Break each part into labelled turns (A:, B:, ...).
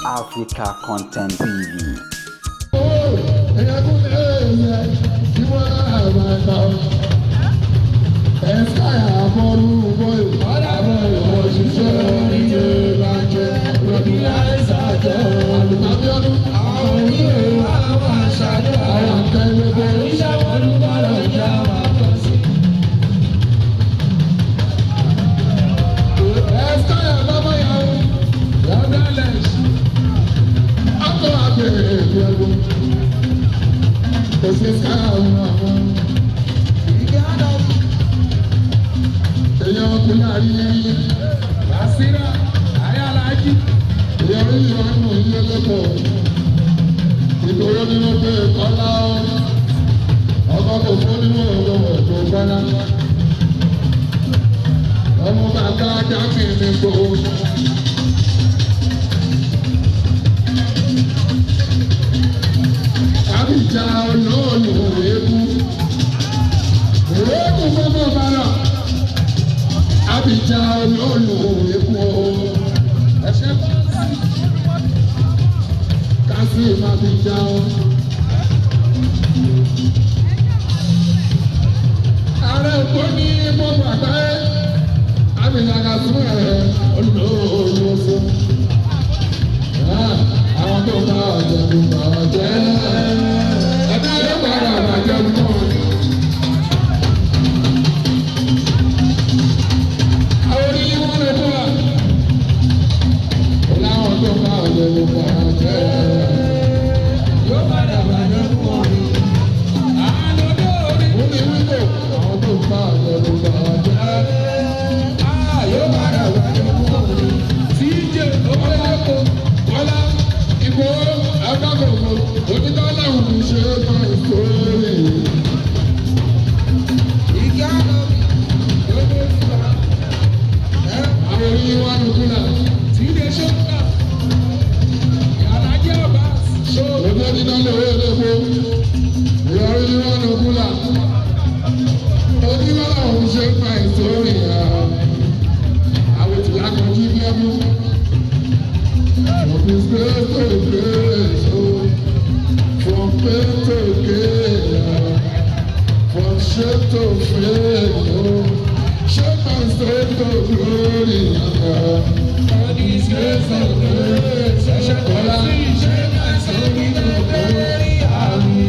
A: Africa Content TV.
B: Èèyàn kò láàrin yẹn
C: Basira, Ayalaji,
B: èèyàn rí ìwà nù ilé lẹ́kọ̀ọ́ ìgboro nínú pé kọ́lá ọkọ̀ kò fún nínú ọ̀rọ̀ tó kọ́lá ọmọ bàbá jáfin ní gbòó. Àbíjà olóòlù eku eku gbogbo bàrà Àbíjà olóòlù eku o
C: ẹ̀ṣẹ̀
B: Kasim Àbíjà o. Ààrẹ òkú ní gbogbo àgbáyé Àbíjà Kasim ẹ̀ olóòlù oṣù. Àwọn tó bá ọ̀jẹ̀ kò bá ọ̀jẹ̀ ẹ̀dá yóò padà bàjẹ́ mọ́ ọ. Àwọn onílé wọn lè fún wa. Láwọn tó bá ọ̀jẹ̀ kò bá ọ̀jẹ̀.
C: yóò padà bàjẹ́ fún ọ ni. Àlọ́dọ̀ orí,
B: Ó ní wíńdò àwọn tó bá ọ̀jẹ̀ kò bá ọ̀jẹ̀.
C: yóò padà bàjẹ́ fún ọ ni. TJ Owólẹ́kọ̀,
B: Bọ́lá ìbò agbábọ̀bọ̀ onítọ́ láwọn ò ṣe é máa ń sórí.
C: Ìgá lọ́bì, gbogbo ìgbà, ẹ̀
B: Àwọn onílé wọn lè fún wa.
C: TJ Ṣọ́kà, Yàlájẹ́ Ọba, Ṣó,
B: Òjò dídán lè wé lépo. Ìyọrí ni wọ́n lè kú là. Onímọ̀ làwọn ṣe ń fa ìsórí ẹ̀. Àwọn ìtìlá kan jí bí ẹmú. From his grace to grace, oh. From pain to gain, from shame to fame, oh. Shame and shame to glory.
C: From his grace to grace, ẹ̀ṣẹ̀
B: Bọ́lá.
C: ṣe máa ṣe ní lórí àmì.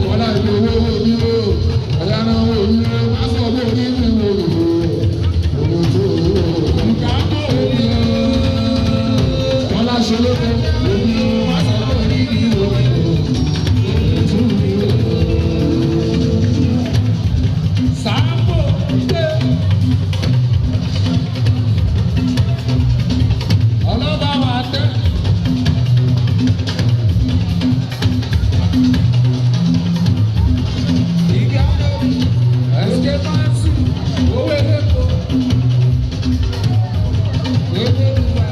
B: Kọ́lá ìgbòho wo mi o, ọ̀yá náà wo mi o, má sọ bó ní mi wò ó, òwò tó o.
C: Ìgbàgbọ́ omi o.
B: Kọ́lá ṣe lóko,
C: Omi o, má sọ pé orí mi o, ojú mi o. Sàábò dé. Ọlọ́ba wa tẹ́. Ìgbà lórí ẹ̀sìkẹ́ máa ń sùn, owó eléko. Gbogbo ìgbà.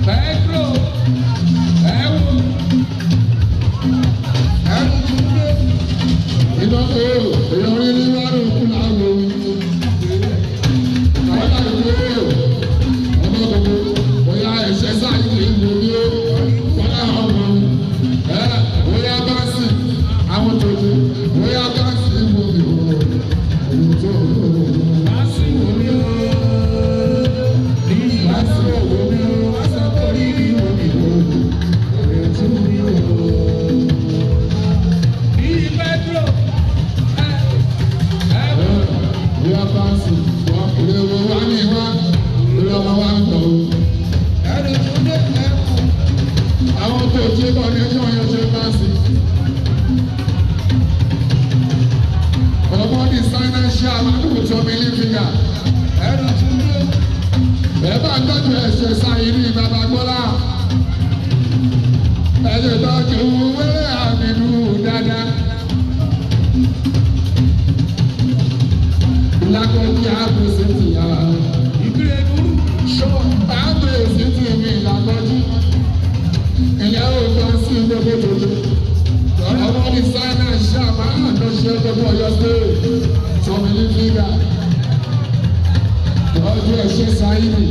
C: Pedro, ẹ̀wù, ẹ̀wù túnde,
B: iná o, ìrọ̀rí ní wàrú kú láàrú. Kọ́lá ìgbòho, ọmọ gbogbo, bóyá ẹ̀ṣẹ̀ sáyé ìlú mi o, kọ́lá ọmọ, ẹ bóyá bá sì, àwọn tòjú, bóyá bá sì mú mi o, òwò tó o.
C: lásìkò mi o, lásìkò mi o, lásìkò rírì omi o, ẹ̀wù mi o. Bí Pedro, ẹ̀wù,
B: Bóyá bá sì, ìrẹ̀wò wá ní wá, ìrẹ̀wò wá ń tọ̀ o.
C: ẹ̀wù túnde, ẹ̀wù.
B: Àwọn tó ṣe bọ́ ní ẹjọ́ yẹn ṣe bá sí. Ọmọ ní sáyẹ́ńsì àmàlùkù tó mi ní fìgà.
C: Ẹ̀wù túnde,
B: Ẹ bá ń tọ́jú ẹ̀ṣẹ̀ sáyé ní bàbá gbọ́lá. Ẹ̀ṣẹ̀ tọ́jú wẹ́rẹ́ àmìlú dáadáa. Ìlàkọ̀jì àbùsí ti yà.
C: ìbílẹ̀ nuru, ṣọ́,
B: Àbùsí ti mi ìlàkọ̀jì. Ìyá ò gbọ́ sí gbogbo tòjú. Ọmọ ní sáínà ṣàmà àtúnṣe gbogbo Ọ̀yọ́ state tọ́mi ní fígà. Ọjọ́ ẹ̀ṣẹ̀ sáyìnì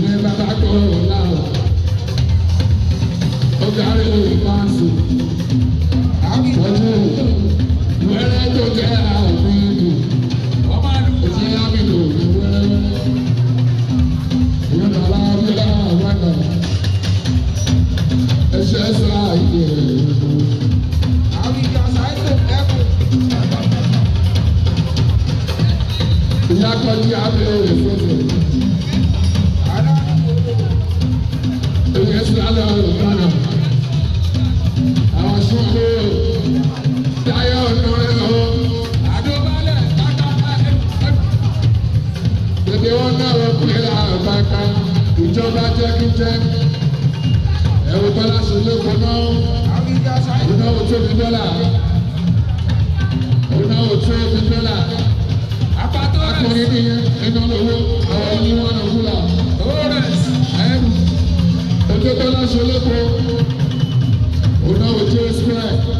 B: Ilé bàbá kò láwọ̀. Ó kárí ìpáǹsì. Àpọ̀jù wẹ́rẹ́ tó jẹ́ àmì ìlú. Òṣè àmì ìlú ní wẹ́rẹ́wẹ́rẹ́. Ìyẹn bàbá Abíọ́lá wàdà. Ẹ̀ṣẹ̀ sáà ìyẹ̀ ìlú. Ìyá kọjú abẹ́ òfófó. Èyí ẹ̀sìn alẹ́ ọ̀rọ̀ náà. Àwọn sọ́kò táyà ọ̀nà rẹ̀ lọ. Bèbè wọn náà wọ́n pè é àbáká. Ìjọba jẹ́ kí jẹ́. Ẹ̀rù Bọ́lá ṣe lóko náà. Ìnáwó tó fi dọ́là. Ìnáwó tó fi dọ́là. Akọrin nìyẹn, iná lówó, àwọn oníwọ̀n náà wúlà. Ojú Bọ́lá ṣe lóko. Ìnáwó tó square.